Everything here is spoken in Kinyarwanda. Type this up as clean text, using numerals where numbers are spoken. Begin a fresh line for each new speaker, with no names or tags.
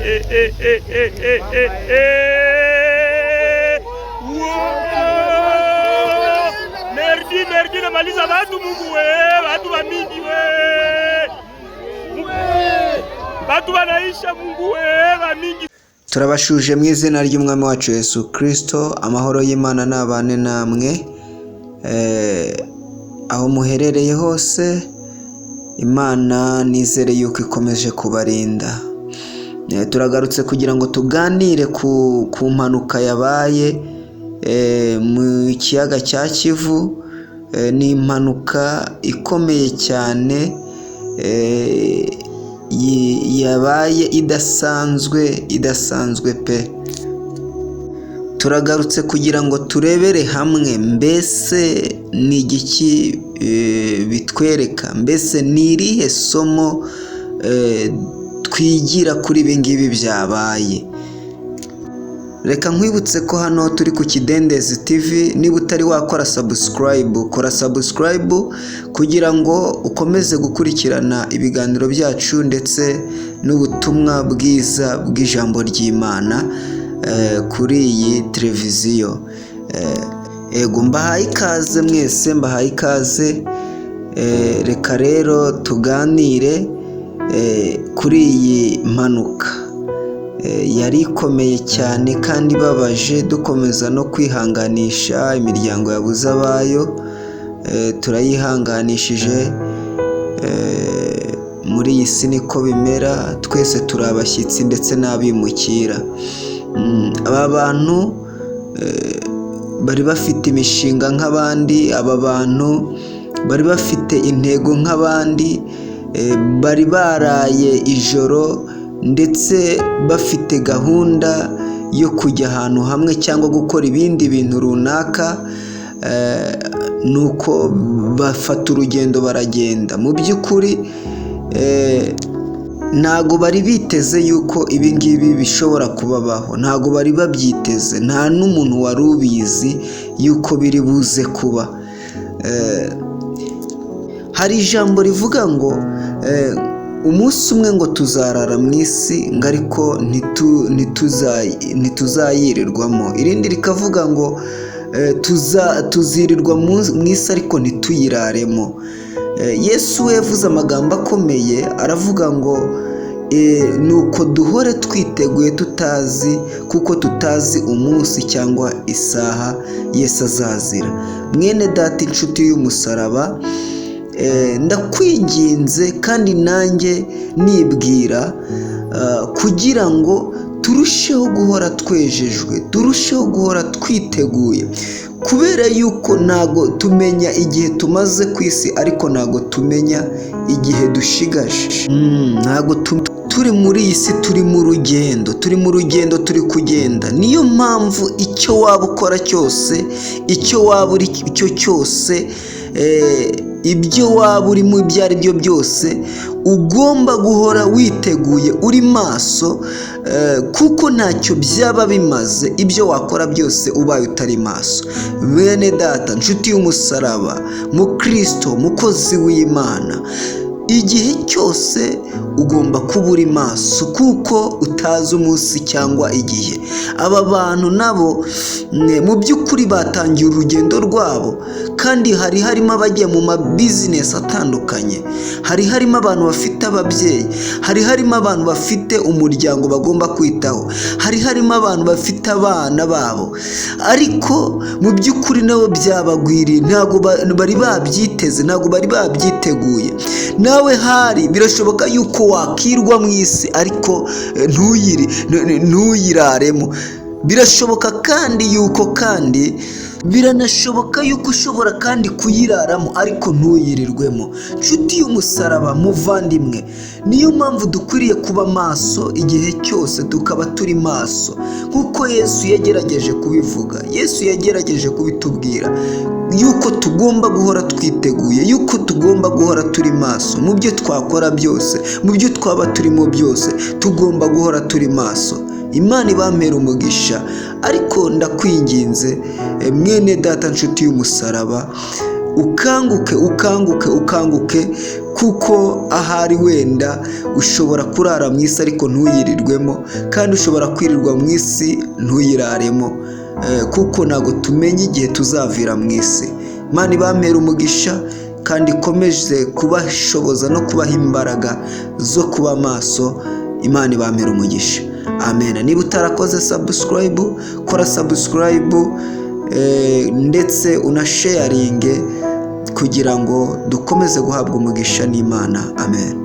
eh, eh, eh, eh, eh, eh. Wow! Merdi, merdi namaliza batu. Mungu we, batu bamingi we, batu banaisha. Mungu we, bamingi.
Turabashuje mu izina ry'Umwami wacu Yesu Kirisito. Amahoro y'Imana n'abane namwe aho muherereye hose. Imana nizere yuko ikomeje kubarinda. Turagarutse kugira ngo tuganire ku mpanuka yabaye mu kiyaga cya Kivu. Ni impanuka ikomeye cyane yabaye idasanzwe, idasanzwe pe. Turagarutse kugira ngo turebere hamwe mbese ni igiki bitwereka, mbese ni irihe somo twigira kuri ibi ngibi byabaye. Reka nkwibutse ko hano turi ku Kidendezi TV. Niba utari wakora subscribe, kora subscribe kugira ngo ukomeze gukurikirana ibiganiro byacu ndetse n'ubutumwa bwiza bw'ijambo ry'Imana kuri iyi televiziyo. Ego, mbahaye ikaze mwese, mbahaye ikaze. Reka rero tuganire kuri iyi mpanuka yari ikomeye cyane kandi ibabaje, dukomeza no kwihanganisha imiryango yabuze abayo. Turayihanganishije. Muri iyi si niko bimera, twese turi abashyitsi ndetse n'abimukira. Aba bantu bari bafite imishinga nk'abandi, aba bantu bari bafite intego nk'abandi, bari baraye ijoro ndetse bafite gahunda yo kujya ahantu hamwe cyangwa gukora ibindi bintu runaka, nuko bafata urugendo baragenda. Mu by'ukuri ntago bari biteze yuko ibi ngibi bishobora kubabaho, ntago bari babyiteze, nta n'umuntu wari ubizi yuko biri buze kuba. Hari ijambo rivuga ngo umunsi umwe ngo tuzarara mu isi, ngo ariko ntituzayirirwamo. Irindi rikavuga ngo tuzirirwa mu isi ariko ntituyiraremo. Yesu we yavuze amagambo akomeye, aravuga ngo nuko duhore twiteguye tutazi, kuko tutazi umunsi cyangwa isaha Yesu azazira. Mwene data, inshuti y'umusaraba, ndakwinginze kandi nanjye nibwira kugira ngo turusheho guhora twejejwe, turusheho guhora twiteguye, kubera yuko ntago tumenya igihe tumaze ku isi, ariko ntago tumenya igihe dushigaje. Ntago turi muri iyi si, turi mu rugendo, turi mu rugendo, turi kugenda. Niyo mpamvu icyo waba ukora cyose, icyo waba uri cyo cyose, ibyo waba urimo ibyo ari byo byose, ugomba guhora witeguye, uri maso, kuko ntacyo byaba bimaze ibyo wakora byose ubaye utari maso. Bene data, nshuti y'umusaraba, mukristo, mukozi w'Imana, igihe cyose ugomba kuba uri maso kuko utazi umunsi cyangwa igihe. Aba bantu nabo mu by'ukuri batangiye urugendo rwabo, kandi hari harimo abagiye mu mabizinesi atandukanye, hari harimo abantu bafite ababyeyi, hari harimo abantu bafite umuryango bagomba kwitaho, hari harimo abantu bafite abana babo, ariko mu by'ukuri nabo byabagwiriye, ntabwo bari babyiteze, ntabwo bari babyiteguye. Nawe hari birashoboka yuko wakirwa mu isi ariko ntuyiraremo. Birashoboka kandi yuko, kandi biranashoboka yuko ushobora kandi kuyiraramo ariko ntuyirirwemo. Nshuti y'umusaraba, muvandimwe, niyo mpamvu dukwiriye kuba maso igihe cyose, tukaba turi maso nk'uko Yesu yagerageje kubivuga. Yesu yagerageje kubitubwira yuko tugomba guhora twiteguye, yuko tugomba guhora turi maso mu byo twakora byose, mu byo twaba turimo byose, tugomba guhora turi maso. Imana ibampera umugisha, ariko ndakwinginze mwene data, nshuti y'umusaraba, Ukanguke, ukanguke, ukanguke, kuko ahari wenda ushobora kurara mu isi ariko ntuyirirwemo, kandi ushobora kwirirwa mu isi ntuyiraremo, kuko ntabwo tumenya igihe tuzavira mu isi. Imana ibampere umugisha kandi ikomeze kubashoboza no kubaha imbaraga zo kuba maso. Imana ibampere umugisha, amen. Niba utarakoze subscribe, kora subscribe, ndetse unasharinge kugira ngo dukomeze guhabwa umugisha n'Imana, amen.